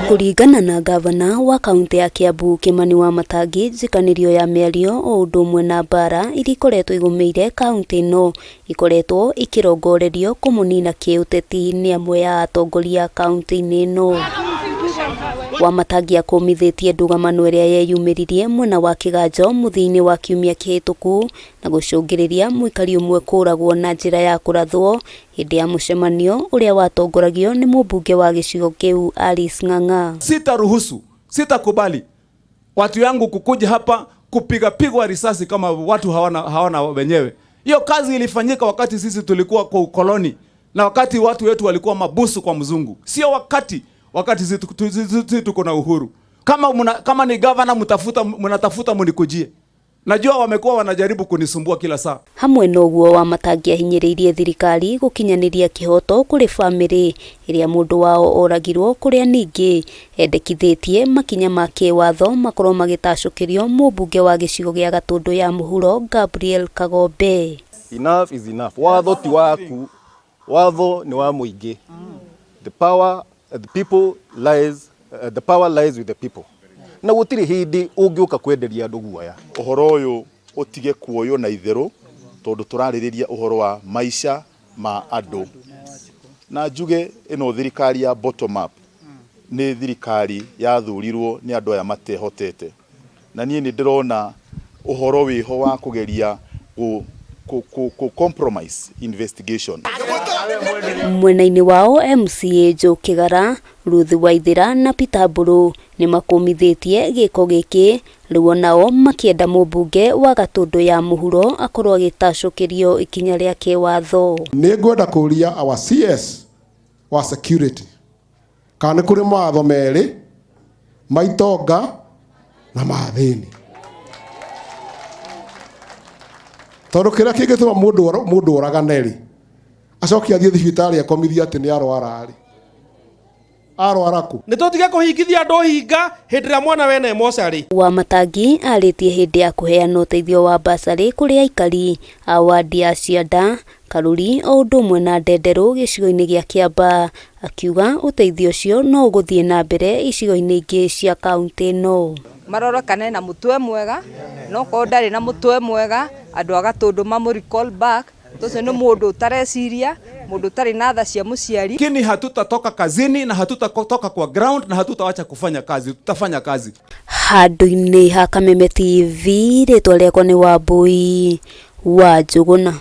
Kũringana na ngavana wa kaũntĩ ya Kiambu Kĩmani Wamatangi, njikanĩrio ya mĩario o ũndũ ũmwe na mbara iria ikoretwo igũmĩire kaũntĩ ĩno ikoretwo ikĩrongorerio kũmũnina kĩũteti nĩ amwe a atongoria kaũntĩ-inĩ ĩno. Wamatangi akũmithĩtie ndũgamano ĩrĩa yeyumĩririe mwena wa Kĩganjo mũthia-inĩ wa kiumia kĩhĩtũku na gũcũngĩrĩria mũikari ũmwe kũragwo na njĩra ya kũrathwo hĩndĩ ya mũcemanio ũrĩa watongoragio nĩ mũmbunge wa gĩcigo kĩu Alice Ng'ang'a. Sitaruhusu, sitakubali watu yangu kukuja hapa kupigapigwa risasi kama watu hawana wenyewe. Hiyo kazi ilifanyika wakati sisi tulikuwa kwa ukoloni na wakati watu wetu walikuwa mabusu kwa mzungu, sio wakati sisi tuko na uhuru. Kama ni governor mnatafuta mnikujie. Najua wamekuwa wanajaribu kunisumbua kila saa. Hamwe na ũguo Wamatangi ahinyĩrĩirie thirikari gũkinyanĩria kĩhoto kũrĩ bamĩrĩ ĩrĩa mũndũ wao oragirwo, kũrĩa ningĩ endekithĩtie makinya ma kĩwatho makorwo magĩtacũkĩrio mũmbunge wa gĩcigo gĩa Gatũndũ ya Mũhuro Gabriel Kagombe. Enough is enough. Watho ti waku, watho ni wa mũingĩ. The power, the people lies, the power lies with the people. Na gũtirĩ hĩndĩ ũngĩũka kwenderia andũ guoya. Ũhoro ũyũ ũtige kuoywo na itherũ tondũ tũrarĩrĩria ũhoro wa maica ma andũ. Na njuge ĩno thirikari ya bottom up nĩ thirikari yathurirwo nĩ andũ aya matehotete. Na niĩ nĩ ndĩrona ũhoro wĩho wa kũgeria ku compromise investigation. Mwena-inĩ wao MCA Joe Kĩgara, Ruth Waithĩra na Peter Mbũrũ nĩ makũmithĩtie gĩko gĩkĩ, rĩu onao makĩenda mũmbunge wa Gatũndũ ya Mũhuro akorwo agĩtacũkĩrio ikinya rĩa kĩwatho. Nĩ ngwenda kũria our CS wa security kana nĩ kũrĩ mawatho merĩ ma itonga na ma athĩni, tondũ kĩrĩa kĩngĩtũma mũndũ oragane rĩ, acoke athiĩ thibitarĩ akomithie atĩ nĩ arwara rĩ, arwara kũ? Nĩ tũtige kũhingithia andũ hinga hĩndĩ ĩrĩa mwana wene mocarĩ. Wamatangi arĩtie hĩndĩ ya kũheana ũteithio wa basarĩ kũrĩ aikari a wadi ya Cianda, Karuri o ũndũ ũmwe na Ndenderũ gĩcigo-inĩ gĩa Kĩambaa, akiuga ũteithio ũcio no ũgũthiĩ na mbere icigo-inĩ ingĩ cia kaũntĩ ĩno. Marore kana ena mũtwe mwega, no korwo ndarĩ na mũtwe mwega andũ a Gatũndũ mamũ recall back. Ũcio nĩ mũndũ ũtareciria, mũndũ ũtarĩ na tha cia mũciari. Lakini hatutatoka kazini na hatutatoka kwa ground na hatutawacha kufanya kazi, tutafanya kazi. Handũ-inĩ ha Kameme TV, rĩtwa rĩakwa nĩ Wambui wa Njũgũna.